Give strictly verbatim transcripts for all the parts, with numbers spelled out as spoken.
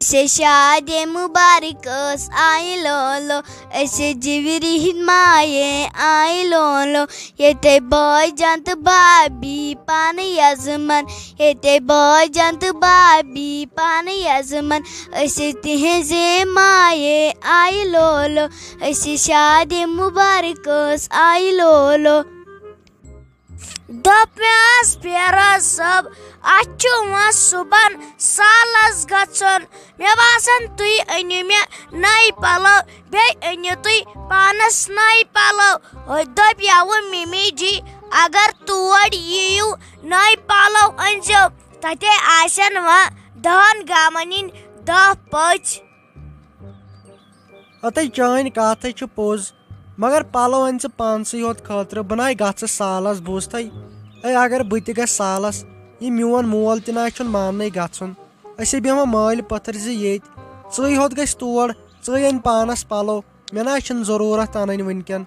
أسے شادِ مُبارک ٲس آیہِ لولو، أسے جِوِرِ ہِنٛدۍ مایے آیہِ لولو۔ ییٚتے بٲے جان تہٕ بابی پانہٕ یزمن، ییٚتے بٲے جان تہٕ بابی پانہٕ یزمن۔ أسے تِہنٛزے مایے آیہِ لولو، أسے شادِ مُبارک ٲس آیہِ لولو۔ دوٚپ مےٚ حظ فیروز صٲب، اَتھ چھُ وۄنۍ صُبحن سالس گژھُن۔ مےٚ باسان تُہۍ أنِو مےٚ نٔے پلو، بیٚیہِ أنِو تُہۍ پانس نٔے پلو۔ ہُتہِ دوٚپ یَوٕ مِمی جی، اگر تور یِیِو نٔے پلو أنۍزیو، تَتے آسن وۄنۍ دَہن گامن ہِنٛدۍ دَہ پٔژھۍ۔ ہتے چٲنۍ کتھ ہے چھِ پوٚز، مگر پلو أنۍ ژٕ پانسٕے یوت خٲطرٕ، بہٕ ناے گژھٕ سالس، بوٗزتھے؟ اے اگر بہٕ تہِ گژھٕ سالس، یہِ میون مول تہِ ناے چھُنہٕ ماننٕے گژھُن۔ أسے بیٚہمو مٲلۍ پتھر زِ ییٚتۍ، ژٕے ہوت گژھِ تور، ژٕے اَن پانس پلو، مےٚ ناے چھِنہٕ ضروٗرت انٕنۍ وٕنکٮ۪ن۔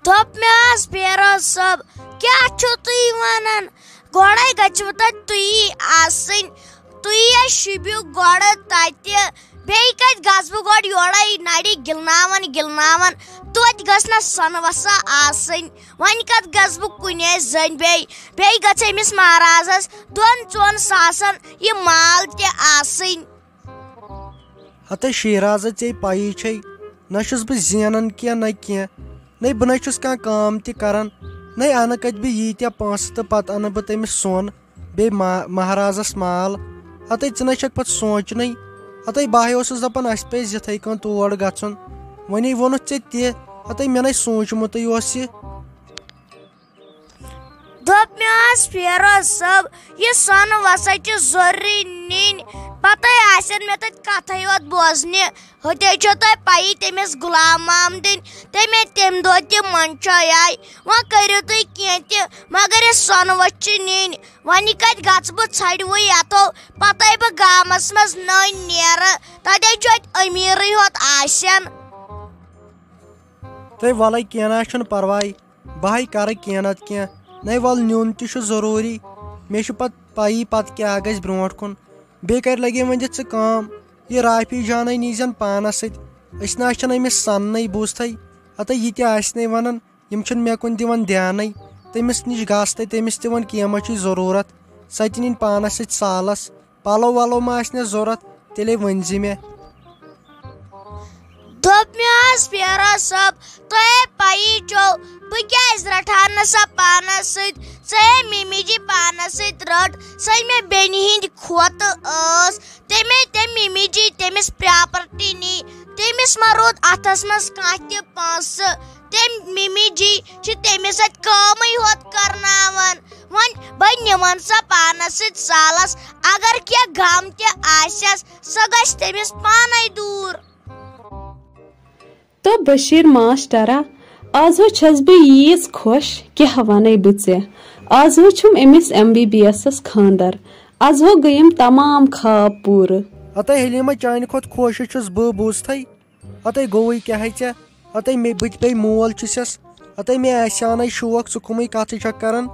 دوٚپ مےٚ حظ فیروز صٲب، کیٛاہ چھِو تُہۍ ونان؟ گۄڈے گژھِوٕ تتہِ تُہی آسٕنۍ، تُہی ہے شوٗبِو گۄڈٕ تتہِ۔ بیٚیہِ کتہِ گژھٕ بہٕ گۄڈٕ یورے نرِ گِلناوان گِلناوان؟ توتہِ گٔژھ نا سۄنہٕ وسا آسٕنۍ۔ وۄنۍ کتھ گژھٕ بہٕ کُنے زٔنۍ بیٚیہِ؟ بیٚیہِ گژھِ أمِس مہرازس دۄن ژۄن ساسن یہِ مال تہِ آسٕنۍ۔ ہتے شیرازہ، ژےٚ پَیی چھے، نہ چھُس بہٕ زینان کینٛہہ نہ کینٛہہ، نَے بہٕ نَے چھُس کانٛہہ کٲم تہِ کران، نَے اَنہٕ کَتہِ بہٕ ییٖتیٛاہ پونٛسہٕ تہٕ پَتہٕ اَنہٕ بہٕ تٔمِس سۄن، بیٚیہِ ما-، مہرازَس مال۔ ہتے ژٕ نَے چھَکھ پَتہٕ سونٛچنٕے۔ ہتے بہٕ ہَے اوسُس دَپان اَسہِ پَزِ یِتھَے کٔنۍ تور گژھُن، وۄنۍ ووٚنُتھ ژےٚ تہِ، ہتے مےٚ نَے سوٗنٛچمُتٕے اوس یہِ۔ دوٚپ مےٚ حظ فیروز صٲب، یہِ سۄنہٕ وَسا چھِ ضروٗری نِنۍ، پَتَے آسن مےٚ تَتہِ کَتھَے یوت بوزنہِ۔ ہُتہِ چھو تۄہہِ پَیی تٔمِس غلام محمدٕنۍ، تٔمۍ تَمہِ دۄہ تہِ منٛدچھے آے۔ وۄنۍ کٔرِو تُہۍ کینٛہہ تہِ، مگر یہِ سۄنہٕ وَس چھِ نِنۍ۔ وۄنۍ کَتہِ گژھٕ بہٕ ژھَڑِ وٕے یَتھو، پَتَے بہٕ گامَس منٛز نٔنۍ نیرٕ، تَتہِ چھُ اَتہِ أمیٖرٕے ہوت آسن۔ تہٕ وَلَے کینٛہہ نہ چھُنہٕ پَرواے، بہٕ ہَے کَرٕ کینٛہہ نَتہٕ کینٛہہ۔ نَے وَلہٕ نیُن تہِ چھُ ضروٗری، مےٚ چھُ پَتہٕ پَیی پَتہٕ کیٛاہ گژھِ برونٛٹھ کُن۔ بیٚیہِ کَرِ لَگے وۄنۍ دِتھ ژٕ کٲم، یہِ رافی جانَے نیٖزٮ۪ن پانَس سۭتۍ۔ أسۍ نہ حظ چھِنہٕ أمِس سَننٕے، بوٗزتھَے؟ ہَتَے یہِ تہِ آسہِ نَے وَنان، یِم چھِنہٕ مےٚ کُن دِوان دھیانٕے۔ تٔمِس نِش گژھ تہٕ تٔمِس تہِ وَن کینٛہہ ما چھُے ضروٗرت، سۄ تہِ نِنۍ پانَس سۭتۍ سالَس۔ پَلو وَلو ما آسہِ نَس ضروٗرت، تیٚلے ؤنۍ زِ مےٚ۔ دوٚپ مےٚ حظ فیروز صٲب، تۄہے پَیی چھو، بہٕ کیٛازِ رَٹہٕ ہا نہٕ سۄ پانَس سۭتۍ؟ سۄے مِمی جی پانَس سۭتۍ رٔٹ، سۄے مےٚ بیٚنہِ ہِنٛدِ کھۄتہٕ ٲس۔ تٔمۍ تٔمۍ مِمی جی تٔمِس پراپرٹی نی، تٔمِس ما روٗد اَتھَس منٛز کانٛہہ تہِ پونٛسہٕ۔ تٔمۍ مِمی جی چھِ تٔمِس سۭتۍ کٲمٕے ہوت کرناوان۔ وۄنۍ بہٕ نِمَن سۄ پانَس سۭتۍ سالَس، اگر کینٛہہ غم تہِ آسٮ۪س، سۄ گژھِ تٔمِس پانَے دوٗر۔ تو بشیر ماسٹرا، آز ہو چھس بہٕ ییٖژ خۄش، کیٛاہ ونے بہٕ ژےٚ۔ آز ہو چھُم أمِس ایم بی بی ایسس خاندر، آز ہو گٔیم تمام خواب پوٗرٕ۔ ہتے حلیمہ، چانہِ کھۄتہٕ خۄش چھُس بہٕ، بوٗزتھے؟ ہتے گوٚوُے کیٛاہ ہے ژےٚ؟ ہتے مےٚ بہٕ تہِ پیٚیہِ مول چھُسس۔ ہتے مےٚ آسہِ ہا نَے شوق، ژٕ کٕمٕے کتھٕ چھکھ کران؟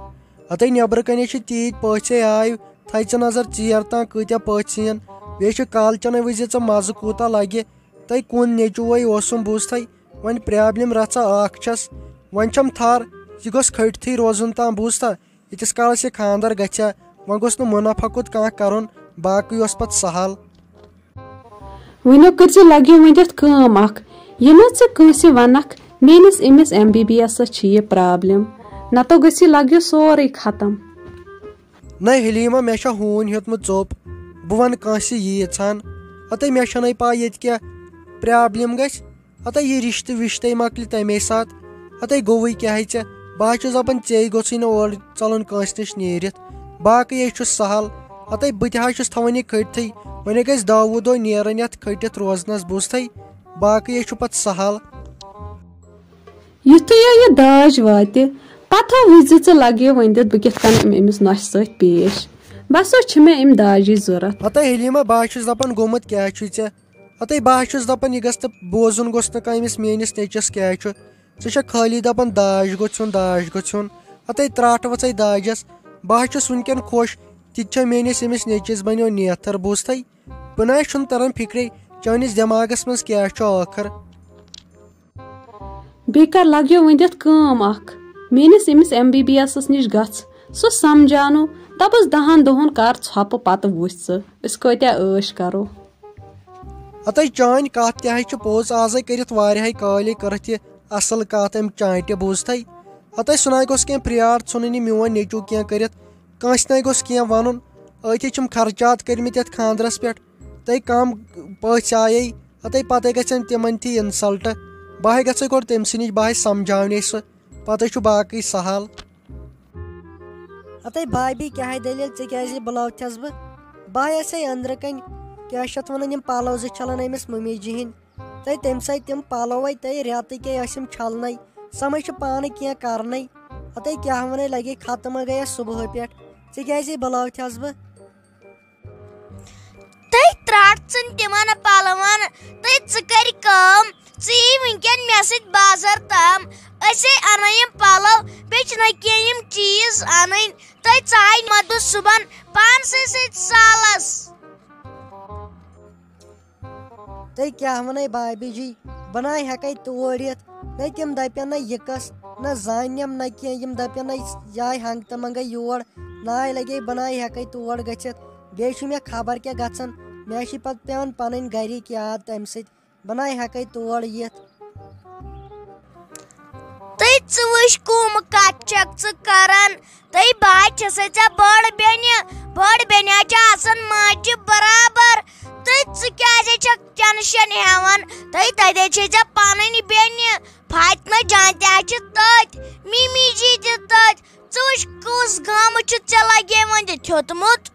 ہتے نیبرٕ کنہِ چھِ تیٖتۍ پٔژھۍ آے، تھایہِ ژٕ نظر ژیر تام کۭتیاہ پٔژھۍ یِن۔ بیٚیہِ چھُ کالچنٕے وٕچھ زِ ژٕ مزٕ کوٗتاہ لگہِ۔ تۄہہِ کُن نیٚچوٗ وَے اوسُم، بوٗزتھَے؟ وۄنۍ پرٛابلِم رَژھا اَکھ چھَس۔ وۄنۍ چھَم تھَر، یہِ گوٚژھ کھٔٹتھٕے روزُن تام، بوٗزتھا؟ ییٖتِس کالَس یہِ خانٛدَر گژھِ ہا، وۄنۍ گوٚژھ نہٕ مُنافع کوٚت کانٛہہ کَرُن، باقٕے اوس پَتہٕ سہل۔ وٕنیُک کٔرۍ زِ لَگیو وۄنۍ اَتھ کٲم اَکھ، یہِ نہٕ ژٕ کٲنٛسہِ وَنَکھ، میٛٲنِس أمِس ایم بی بی ایسَس چھِ یہِ پرٛابلِم، نَتہٕ گٔژھ یہِ لَگیو سورُے ختم۔ نَے حلیٖمہ، مےٚ چھا ہوٗنۍ ہیوٚتمُت ژوٚپ؟ بہٕ وَنہٕ کٲنٛسہِ ییٖژ ہَن۔ ہَتَے مےٚ چھَنَے پَے ییٚتہِ کیٛاہ پرٛابلِم گژھِ۔ ہَتَے یہِ رِشتہٕ وِشتَے مۄکلہِ تَمے ساتہٕ۔ ہَتَے گوٚوُے کیٛاہ ہے ژےٚ؟ بہٕ حظ چھُس دَپان ژے گوٚژھُے نہٕ اورٕ ژَلُن کٲنٛسہِ نِش نیٖرِتھ۔ باقٕے ہے چھُس سہل۔ ہَتَے بہٕ تہِ حظ چھُس تھاوان یہِ کھٔٹتھٕے۔ وۄنۍ گژھِ دَہ وُہ دۄہ نیرٕنۍ اَتھ کھٔٹِتھ روزنَس، بوٗزتھَے؟ باقٕے ہے چھُ پَتہٕ سہل۔ یُتھُے یہِ داج واتہِ، پتہٕ وٕچھ زِ ژٕ لگیو وۄنۍ دِتھ بہٕ کِتھ کٔنۍ یِمہٕ أمِس نۄشہِ سۭتۍ پیش۔ بس، سۄ چھِ مےٚ اَمہِ داجِچ ضوٚرتھ۔ ہتے حلیٖمہ، بہٕ حظ چھُس دَپان گوٚمُت کیٛاہ چھُے ژےٚ؟ ہتے بہٕ حظ چھُس دَپان یہِ گژھِ نہٕ بوزُن گوٚژھ نہٕ کانٛہہ أمِس میٛٲنِس نیٚچوِس کیٛاہ چھُ۔ ژٕ چھَکھ خٲلی دَپان داج گوٚژھ ہیوٚن، داج گوٚژھ ہیوٚن۔ ہتے ترٛٹھ ؤژھے داجَس۔ بہٕ حظ چھُس وٕنکٮ۪ن خۄش۔ یہِ تہِ چھا میٲنِس أمِس نیٚچوِس بنیو نیتھر، بوٗزتھے؟ بہٕ نہ چھُنہٕ تران فِکرے، چٲنِس دٮ۪ماغس منٛز کیٛاہ چھُ ٲخٕر؟ بیٚیہِ کر لگیو ؤنِتھ کٲم اکھ، میٲنِس أمِس ایم بی بی ایسس نِش گژھ، سُہ سمجھاونو، دپس دہن دۄہن کر ژھۄپہٕ، پتہٕ وٕچھ ژٕ أسۍ کۭتیاہ عٲش کرو۔ ہتے چٲنۍ کتھ تہِ ہے چھِ پوٚز، آزے کٔرِتھ واریاہے کالے کٔرٕتھ یہِ اصل کتھ أمۍ چانٹہِ، بوٗزتھے؟ ہتے سُہ نہ گوٚژھ کینٛہہ پھریار ژھُنُن یہِ میون نیٚچو کینٛہہ کٔرِتھ، کٲنٛسہِ نہ گوٚژھ کینٛہہ ونُن۔ أتھۍ چھِم خرچات کٔرمٕتۍ یتھ خاندرس پٮ۪ٹھ، تہٕ کم پٔژھۍ آیے، ہتے پتے گژھن تِمن تہِ انسلٹ۔ بہٕ ہے گژھے گۄڈٕ تٔمۍ سٕے نِش، بہٕ ہے سمجھاونے سُہ، پتے چھُ باقٕے سہل۔ ہتے بھابی، کیٛاہ ہے دٔلیٖل؟ ژےٚ کیٛازِ بُلاوتھس بہٕ؟ بہٕ ہے ٲسے أنٛدرٕ کنۍ، کیٛاہ چھِ اتھ ونان، یِم پلو زٕ چھلان أمِس مُمی جی ہٕنٛدۍ۔ تہٕ تٔمۍ سۭتۍ تِم پلو وَے تہٕ رٮ۪تہٕ کیٛاہ ٲسِم چھلنَے، سۄ مَے چھِ پانہٕ کینٛہہ کرنَے۔ ہتے کیٛاہ وَنے، لگے ختم گٔیَس صبحہٕ پٮ۪ٹھ۔ ژےٚ کیٛازِ بُلاوتھس بہٕ؟ تہٕ ترٛٹھ ژٕن تِمن پلون، تہٕ ژٕ کر کٲم، ژٕ یی وٕنکٮ۪ن مےٚ سۭتۍ بازر تام، أسے انو یِم پلو، بیٚیہِ چھِنہ کینٛہہ یِم چیٖز انٕنۍ، تہٕ ژٕ آے مدُ صُبحن پانسٕے سۭتۍ سالس۔ تہٕ کیٛاہ وَنے بابی جی، بہٕ نَے ہٮ۪کَے تور یِتھ، نہ تِم دَپن نہ یہِ کَس، نہ زانٮ۪م نہ کینٛہہ، یِم دَپن نہ یہِ آے ہنٛگتہٕ منٛگَے یور، نہ آے لَگے بہٕ نَے ہٮ۪کَے تور گٔژھِتھ۔ بیٚیہِ چھُ مےٚ خبر کیٛاہ گژھان، مےٚ چھِ پَتہٕ پٮ۪وان پَنٕنۍ گَرِکۍ یاد تَمہِ سۭتۍ، بہٕ نَے ہٮ۪کَے تور یِتھ۔ تہٕ ژٕ وٕچھ کُم کتھ چھکھ ژٕ کران؟ تہٕ بہٕ چھسے ژےٚ بٔڑ بیٚنہِ، بٔڑ بیٚنہِ چھِ آسان ماجہِ برابر۔ تہٕ ژٕ کیازِ چھکھ ٹینشن ہٮ۪وان؟ تہٕ تتے چھے ژےٚ پنٕنۍ بیٚنہِ فاطمہ جان تہِ چھِ تٔتۍ، مِمی جی تہِ تٔتۍ۔ ژٕ وٕچھ کُس غم چھُ ژےٚ لگے وۄنۍ تھوٚتمُت۔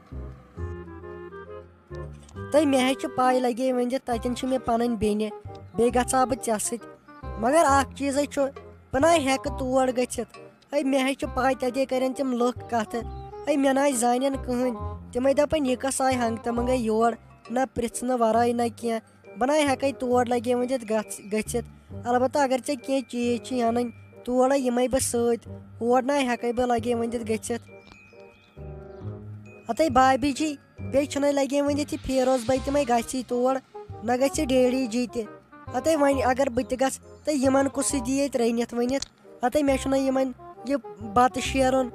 تہٕ مےٚ ہے چھِ پَے لَگے وۄنۍ زِ تَتٮ۪ن چھِ مےٚ پَنٕنۍ بیٚنہِ، بیٚیہِ گژھٕ ہا بہٕ ژےٚ سۭتۍ۔ مگر اَکھ چیٖزَے چھُ، بہٕ نَے ہٮ۪کہٕ تور گٔژھِتھ۔ ہے، مےٚ ہے چھِ پَے تَتے کَرن تِم لُکھ کَتھٕ۔ ہے، مےٚ نَے زانن کٕہٕنۍ۔ تِمَے دَپَن، یہِ کَس آے ہنٛگتہٕ منٛگَے یور، نہ پِرٛژھنہٕ وَرٲے نہ کینٛہہ۔ بہٕ نَے ہٮ۪کَے تور لَگے ؤنِتھ گژھ-، گٔژھِتھ۔ البتہ اگر ژےٚ کینٛہہ چیٖز چھی اَنٕنۍ، تور ہے یِمَے بہٕ سۭتۍ۔ ہور نَے ہٮ۪کَے بہٕ لَگے ؤنِتھ گٔژھِتھ۔ ہتے بابی جی، بیٚیہِ چھُنَے لگے ؤنِتھ یہِ فیروز بھائی تہِ مَے گژھی تور، نہ گژھِ ڈیڈی جی تہِ۔ ہتے وۄنۍ اگر بہٕ تہِ گژھٕ، تہٕ یِمن کُس دی ییٚتہِ رٔنِتھ ؤنِتھ؟ ہتے مےٚ چھُنَے یِمن یہِ بَتہٕ شیرُن،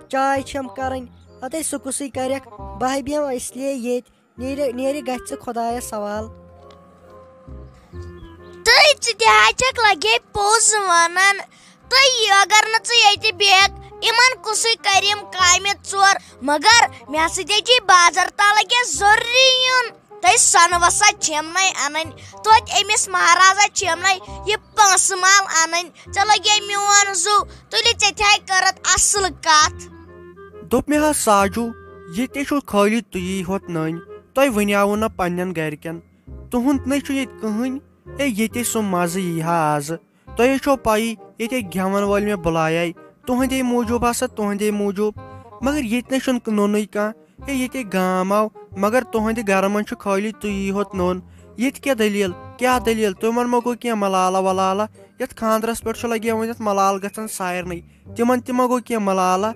چاے چھَم کَرٕنۍ، ہتے سُہ کُسٕے کَرٮ۪کھ؟ بہٕ ہے بیٚہمہٕ اس لیے ییٚتہِ، نیرِ، نیرِ گژھِ خۄدایَس سوال۔ تہٕ ژٕ تہِ ہا چھکھ لگے پوٚز ونان۔ تہٕ یہِ اگر نہٕ ژٕ ییٚتہِ بیٚہکھ، یِمن کُسٕے کرِ یِم کامہِ ژور؟ مگر مےٚ سۭتۍ چھِ بازر تام لگے ضروٗری یُن۔ تہٕ سۄنہٕ وسا چھِم نَے اَنٕنۍ، توتہِ أمِس مہرازس چھِم نَے یہِ پونٛسہٕ مال اَنٕنۍ۔ ژےٚ لگے میون زُو، تُلہِ ژےٚ تہِ ہاے کٔرٕتھ اصل کتھ۔ دوٚپ مےٚ حظ ساجو، ییٚتہِ چھُ خٲلی تُہی ہوت نٔنۍ، تۄہہِ ؤنیاوُ نہ پننٮ۪ن گرِکٮ۪ن۔ تُہُنٛد نَے چھُ ییٚتہِ کٕہٕنۍ۔ اے، ییٚتے سُہ مَزٕ یی ہا آزٕ۔ تۄہے چھو پَیی، ییٚتے گٮ۪وَن وٲلۍ مےٚ بُلایے، تُہٕنٛدے موٗجوٗب ہسا، تُہٕنٛدے موٗجوٗب۔ مگر ییٚتہِ نَے چھُنہٕ نوٚنُے کانٛہہ۔ اے، ییٚتے گام آو، مگر تُہٕنٛدِ گرٕ منٛز چھُ خٲلی تُہی ہوت نوٚن۔ ییٚتہِ کیٛاہ دٔلیٖل؟ کیٛاہ دٔلیٖل؟ تِمن ما گوٚو کینٛہہ ملالہ ولالہ؟ یَتھ خانٛدرس پٮ۪ٹھ چھُ لگے وۄنۍ یَتھ ملال گژھان سارنٕے۔ تِمن تہِ ما گوٚو کینٛہہ ملالہ؟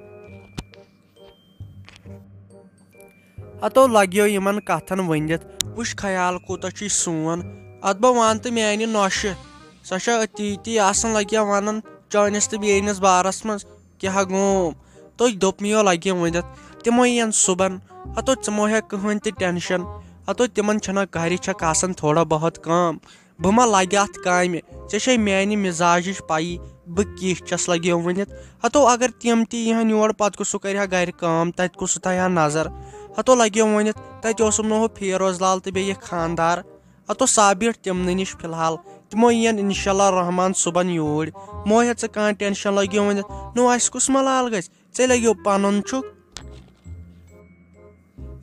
ہتو لگیو یِمن کتھن ؤنِتھ، وٕچھ خیال کوٗتاہ چھُے سون۔ اتھ بہ وَن تہٕ میانہِ نۄشہِ، سۄ چھےٚ أتی تی آسان لگیا ونان چٲنِس تہٕ میٲنِس بارس منٛز کیٛاہ گوم۔ تہٕ دوٚپمَیو لگیا ؤنِتھ، تِمو یِن صُبحن۔ ہتو ژٕ مہ ہےٚ کٕہٕنۍ تہِ ٹینشن، ہتو تِمن چھنہ گرِ چھکھ آسان تھوڑا بہت کٲم۔ بہٕ ما لگہٕ اتھ کامہِ؟ ژےٚ چھے میانہِ مزاجِچ پَیی، بہٕ کِژھ چھَس لگیو ؤنِتھ۔ ہتو اگر تِم تہِ یِہن یور، پتہٕ کُس سُہ کرِ ہا گرِ کٲم، تتہِ کُس سُہ تھایہِ ہا نظر؟ ہتو لگیو ؤنِتھ، تتہِ اوسُم نہٕ ہُہ فیروز لال تہٕ بیٚیہِ یہِ خاندار۔ ہتو سا بیٖٹھ تِمنٕے نِش فی الحال، تِمو یِن انشاء اللہ رحمان صُبحن یوٗرۍ۔ مہ ہےٚ ژٕ کانٛہہ ٹینشن لگیو ؤنِتھ، نو اسہِ کُس ملال گژھِ؟ ژےٚ لگیو پنُن چھُکھ۔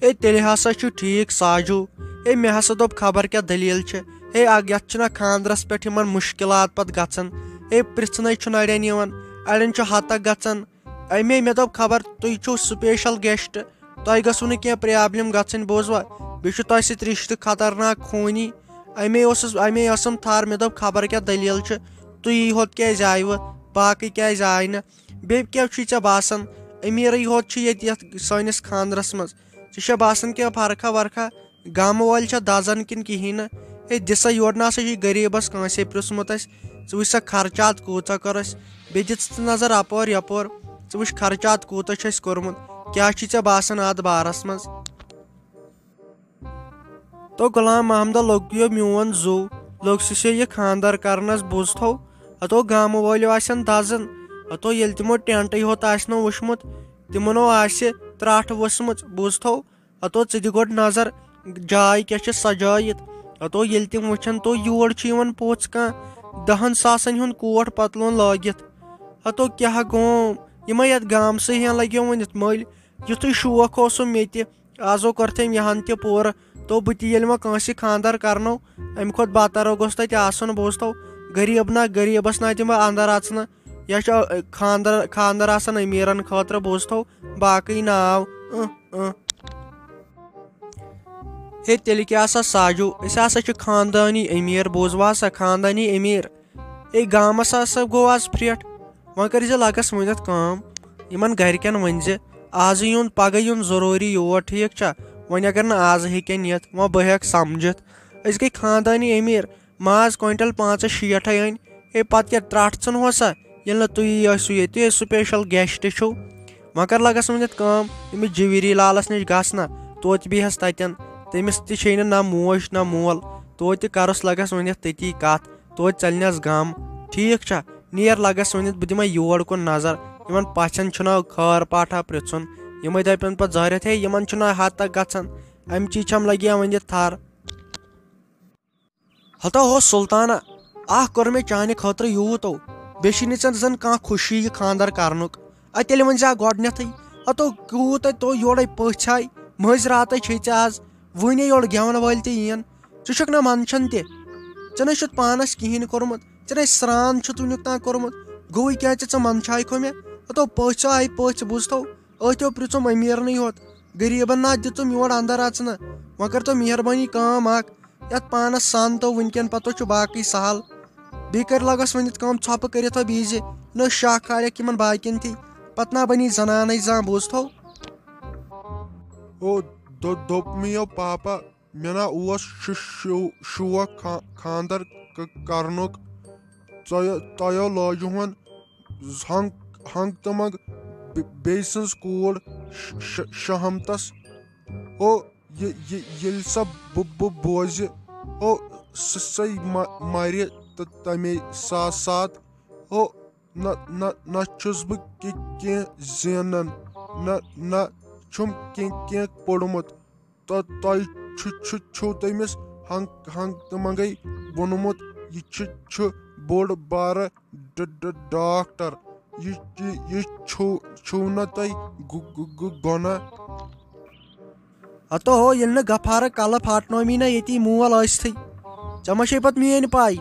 اے، تیٚلہِ ہسا چھُ ٹھیٖک ساجو۔ اے، مےٚ ہسا دوٚپ خبر کیٛاہ دٔلیٖل چھِ۔ اے، اَگ-، یَتھ چھِنہ خانٛدرَس پٮ۪ٹھ یِمَن مُشکِلات پَتہٕ گژھان۔ اے، پرٛژھنَے چھُنہٕ اَڑٮ۪ن یِوان، اَڑٮ۪ن چھُ ہَتَکھ گژھان۔ اَمے مےٚ دوٚپ خبر تُہۍ چھِو special guest، تۄہہِ گٔژھوٕ نہٕ کینٛہہ problem گژھٕنۍ، بوٗزوا؟ بیٚیہِ چھُ تۄہہِ سۭتۍ رِشتہٕ خطرناک خوٗنی۔ اَمے اوسُس، اَمے ٲسٕم تھَر، مےٚ دوٚپ خبر کیٛاہ دٔلیٖل چھِ، تُہی ہوت کیٛازِ آیوٕ، باقٕے کیٛازِ آے نہٕ؟ بیٚیہِ کیٛاہ چھُے ژےٚ باسان، أمیٖرٕے ہوت چھُ ییٚتہِ یَتھ سٲنِس خانٛدرَس منٛز۔ ژےٚ چھےٚ باسان کینٛہہ فرقہ ورقہ؟ گامہٕ وٲلۍ چھا دَزان کِنہٕ کِہیٖنۍ نہٕ؟ ہے، دِسا یورٕ نہ سا چھُے غریٖبَس کٲنٛسے پرٛژھمُت اَسہِ۔ ژٕ وٕچھ سا خرچات کوٗتاہ کٔر اَسہِ، بیٚیہِ دِ ژٕ نظر اَپٲرۍ یَپٲرۍ، ژٕ وٕچھ خرچات کوٗتاہ چھُ اَسہِ کوٚرمُت، کیٛاہ چھُے ژےٚ باسان اَتھ بارَس منٛز؟ تو غلام محمدہ لوٚگ یہِ میون زُو، لوٚگ سُہ ژےٚ یہِ خانٛدر کرنس بوٗزتھو؟ ہتو گامہٕ وٲلِو آسن دزان، ہتو ییٚلہِ تِمو ٹینٹٕے ہوت آسہِ نہٕ وٕچھمُت، تِمنو آسہِ ترٛٹھ ؤژھمٕژ بوٗزتھو؟ ہتو ژٕ دِ گۄڈٕ نظر، جاے کیٛاہ چھِ سجٲیِتھ؟ ہتو ییٚلہِ تِم وٕچھن تو یور چھُ یِوان پوٚژھ کانٛہہ دہن ساسن ہُنٛد کوٹ پتلون لٲگِتھ۔ ہتو کیٛاہ گوم، یِمے یتھ گامسٕے ہٮ۪ن لگیو ؤنِتھ مٔلۍ، یُتھُے شوق اوسُم مےٚ تہِ، آزو کٔر تٔمۍ یہِ ہن تہِ پوٗرٕ۔ تو بہٕ تہِ ییٚلہِ وۄنۍ کٲنٛسہِ خانٛدر کرنو، امہِ کھۄتہٕ بدتر گوٚژھ تتہِ آسُن۔ بوٗزتو، غریٖب نہ غریٖبس نہ دِمہٕ بہٕ اندر اژنہٕ۔ یہِ چھُ، ٲ، خانٛدر، خانٛدر آسان أمیٖرن خٲطرٕ۔ بوٗزتو، باقٕے ناو۔ اۭں، اۭں۔ ہے، تیٚلہِ کیٛاہ سا ساجو، أسۍ ہسا چھِ خاندٲنی أمیٖر، بوٗزوا سا، خاندٲنی أمیٖر۔ ہے، گامس ہسا گوٚو آز پھرٛٹھ۔ وۄنۍ کٔرۍ زِ لگس ؤنِتھ کٲم، یِمن گرِکٮ۪ن ؤنۍ زِ آزٕ یُن پگاہ یُن ضروٗری یور، ٹھیٖک چھا؟ وۄنۍ اگر نہٕ آزٕ ہیٚکن یِتھ، وۄنۍ بہٕ ہٮ۪کہٕ سمجھِتھ۔ أسۍ گٔے خاندٲنی أمیٖر، ماز کوینٹل پانٛژھ ہتھ شیٹھ ہے أنۍ۔ ہے، پتہٕ کیٛاہ ترٛٹھ ژھٕنہوسا، ییٚلہِ نہٕ تُہی ٲسِو ییٚتہِ، تُہۍ special guest چھِو۔ وۄنۍ کر لگس ؤنِتھ کٲم، أمِس جویری لالس نِش گژھ نا، توتہِ بیٚہس تتٮ۪ن۔ تٔمِس تہِ چھے نہٕ نہ موج نہ مول، توتہِ کرُس لگس ؤنِتھ تٔتی کتھ، توتہِ ژلنس غم۔ ٹھیٖک چھا؟ نیر لگس ؤنِتھ، بہٕ دِمے یور کُن نظر۔ یِمن پژھٮ۪ن چھُنہ خٲر پاٹھا پرژھُن، یِمے دپن پتہٕ ظٲہرتھ، ہے، یِمن چھُنہ حد تک گژھان، امہِ چی چھم لگی ؤنِتھ تھر۔ ہتا ہو سلطانہ، اکھ کوٚر مےٚ چانہِ خٲطرٕ یوٗت او، بیٚیہِ چھِ نہٕ ژےٚ زن کانٛہہ خوشی یہِ خانٛدر کرنُک۔ ا تیٚلہِ ؤنۍ زِ ہا گۄڈٕنیتھٕے، ہتو کوٗت اتہِ تو یورے پٔژھۍ آے، مٔنٛزۍ راتَے چھے ژےٚ آز، وُنہِ یورٕ گٮ۪وَن وٲلۍ تہِ یِن، ژٕ چھُکھ نہ منٛدچھان تہِ، ژےٚ نَے چھُتھ پانس کِہیٖنۍ کوٚرمُت، ژےٚ نَے سرٛان چھُتھ وُنیُک تام کوٚرمُت، گوٚوٕے کیٛاہ ژےٚ، ژٕ منٛدچھایہِ کھو مےٚ؟ ہتو پٔژھۍ آے پٔژھۍ، بوٗزتھو، أتھۍ یو پرٛژھُم أمیٖرنٕے یوت، غریٖبن نہ دِژٕم یور اندر اژنہٕ۔ وۄنۍ کٔرۍتو مہربٲنی کٲم اکھ، یتھ پانس سان تو وٕنکٮ۪ن پتو چھُ باقٕے سہل۔ بیٚیہِ کٔرۍ لگس ؤنِتھ کٲم، ژھۄپہٕ کٔرِتھ ہا بیٚیہِ زِ نٔو شاہ کھالٮ۪کھ یِمن باقین تھی، پتہٕ نا بنی زنانٕے زانٛہہ، بوٗزتھو؟ او، دو-، دوٚپ مےٚ یو پاپا، مےٚ نا اوس شو-، شو-، شوق خا-، خانٛدر ک-، کرنُک۔ ژۄیو، تۄیو لٲجِہون ہنگ، ہنگ تہٕ منگ بے-، بیٚیہِ سٕنٛز کوٗر ش-، ش-، شہمتس۔ او، یہِ، یہِ، ییٚلہِ سا بہٕ، بہٕ بوزِ، او، سُہ سَے مَ-، مَرِ تہٕ تَمے ساتہٕ ساتہٕ۔ او، نہ، نہ، نہ چھُس بہٕ کہِ-، کینٛہہ زینان، نہ، نہ چھُم کینٛہہ، کینٛہہ پوٚرمُت۔ تہ-، تۄہہِ چھُ، چھُ، چھُو تٔمِس ہنگ، ہنگ تہٕ منگے ووٚنمُت، یہِ چھُ، چھُ بوٚڑ بارٕ ڈ-، ڈ-، ڈاکٹر۔ یہِ، یہِ، یہِ چھُو، چھُو نہ تۄہہِ گُ-، گُ-، گُ-، گۄناہ؟ ہتو ہو، ییٚلہِ نہٕ غفارٕ کلہٕ پھاٹنومی نہ ییٚتی مول ٲسۍتھٕے، ژےٚ ما چھے پتہٕ میٲنۍ پاے؟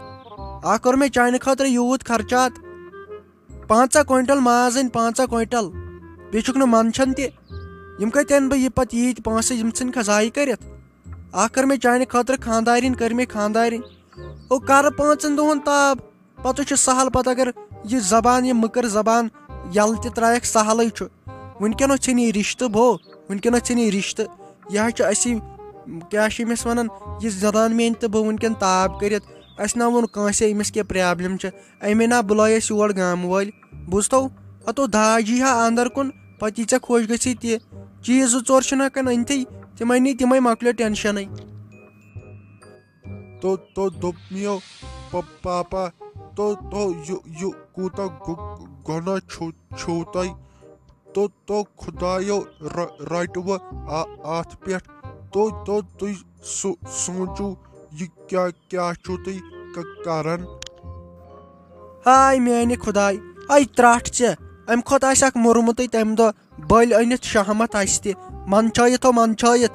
اکھ کوٚر مےٚ چانہِ خٲطرٕ یوٗت خرچات، پنٛژاہ کوینٹل ماز أنۍ، پنٛژاہ کوینٹل، بیٚیہِ چھُکھ نہٕ منٛدچھان تہِ۔ یِم کتہِ انہٕ بہٕ یہِ پتہٕ ییٖتۍ پونٛسہٕ، یِم ژھٕنکھا ضایع کٔرِتھ؟ اکھ کٔر مےٚ چانہِ خٲطرٕ خانٛدارِنۍ، کٔر مےٚ خانٛدارِنۍ۔ او، کَرٕ پانٛژَن دۄہَن تاب، پَتہٕ چھُ سَہَل، پَتہٕ اگر یہِ زبان، یہِ مٔکٕر زبان یَلہٕ تہِ ترٛایَکھ، سَہَلٕے چھُ۔ وٕنکٮ۪نَس ژھٕنہِ یہِ رِشتہٕ، بو، وٕنکٮ۪نَس ژھٕنہِ یہِ رِشتہٕ۔ یہِ حظ چھُ اَسی، کیٛاہ چھِ أمِس وَنان، یہِ زنان میٛٲنۍ تہٕ بہٕ وٕنکٮ۪ن تاب کٔرِتھ۔ اَسہِ نہ ووٚن کٲنٛسے أمِس کینٛہہ پرٛابلِم چھِ، اَمے نہ بُلٲے اَسہِ یور گامہٕ وٲلۍ۔ بوٗزتو، ہَتو داج یی ہا اَندَر کُن، پَتہٕ یی ژےٚ خۄش گژھی تہِ۔ چیٖز زٕ ژور چھِنہٕ ہٮ۪کان أنتھٕے، تِمَے نی، تِمَے مۄکلیو ٹٮ۪نشَنٕے۔ تو، تو دوٚپ مےٚ پ-، پاپا، تو، تو یہِ، یہِ کوٗتاہ گۄ-، گۄناہ چھُو، چھُو تۄہہِ؟ تو، تو خۄدایو ر-، رَٹہِ وۄنۍ آ-، اَتھ پٮ۪ٹھ۔ تو، تو تُہۍ سو-، سوٗنٛچِو، یہِ کیٛاہ، کیٛاہ چھُو تُہۍ ک-، کران؟ ہاے میٛانہِ خۄداے، ہاے ترٛٹھ ژےٚ، اَمہِ کھۄتہٕ آسہِ اکھ موٚرمُتٕے تَمہِ دۄہ۔ بٔلۍ أنِتھ شہمت اَسہِ تہِ، منٛدچھٲیِتھ ہو منٛدچھٲیِتھ۔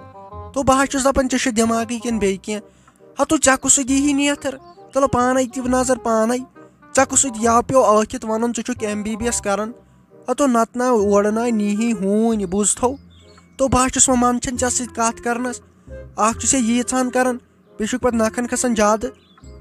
تو بہٕ ہا چھُس دَپان، ژےٚ چھُ دٮ۪ماغٕے کِنہٕ بیٚیہِ کینٛہہ؟ ہَتو ژےٚ کُس سُہ دیٖہی نیتھٕر؟ تُلہٕ پانَے تہِ نظر پانَے۔ ژےٚ کُس سُہ یَوٕ پیوٚو ٲکھِتھ وَنُن، ژٕ چھُکھ ایم بی بی ایس کَران؟ ہَتو نَتہٕ نا اورٕ نا نیٖہی ہوٗنۍ، بوٗزتھو؟ تو بہٕ ہا چھُس وۄنۍ منٛدچھان ژےٚ سۭتۍ کَتھ کَرنَس۔ اَکھ چھُ ژےٚ ییٖژہَن کَران، بیٚیہِ چھُکھ پَتہٕ نَکھَن کھَسان زیادٕ۔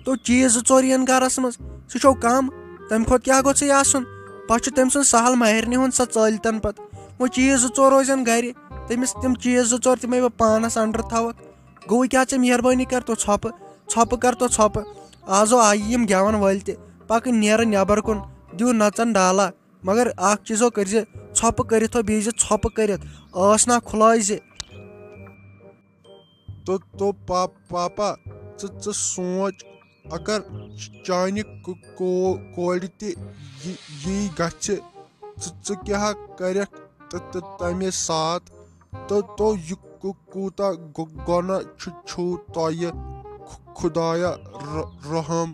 تو چیٖز زٕ ژور یِن گَرَس منٛز، سُہ چھو کَم، تَمہِ کھۄتہٕ کیٛاہ گوٚژھُے آسُن؟ پَتہٕ چھُ تٔمۍ سُنٛد سہل مہرنہِ ہُنٛد سۄ ژٲلۍ تَن پَتہٕ۔ وۄنۍ چیٖز زٕ ژور روزن گرِ، تٔمِس تِم چیٖز زٕ ژور تِمے بہٕ پانس اندر تھاوکھ۔ گوٚو کیٛاہ، ژےٚ مہربٲنی کر تو ژھۄپہٕ، ژھۄپہٕ کر تو ژھۄپہٕ۔ آزو آیہِ یِم گٮ۪ون وٲلۍ تہِ، پکہٕ نیرٕ نٮ۪بر کُن، دِیِو نژن ڈالا۔ مگر اکھ چیٖزو کٔرۍ زِ، ژھۄپہٕ کٔرِتھ ہو بیٚیہِ زِ ژھۄپہٕ کٔرِتھ، ٲس نا کھُلٲے زِ۔ تو تو پا پاپا، ژٕ ژٕ سونٛچ، اگر چانہِ کو- کو- کورِ تہِ یہِ یی گژھِ، ژٕ ژٕ کیٛاہ کرکھ تہٕ تہٕ تمہِ ساتہٕ؟ تو تو یہِ کو- کوٗتاہ گۄ- گۄناہ چھُ چھُو تۄہہِ خ- خدایا ر- رحم۔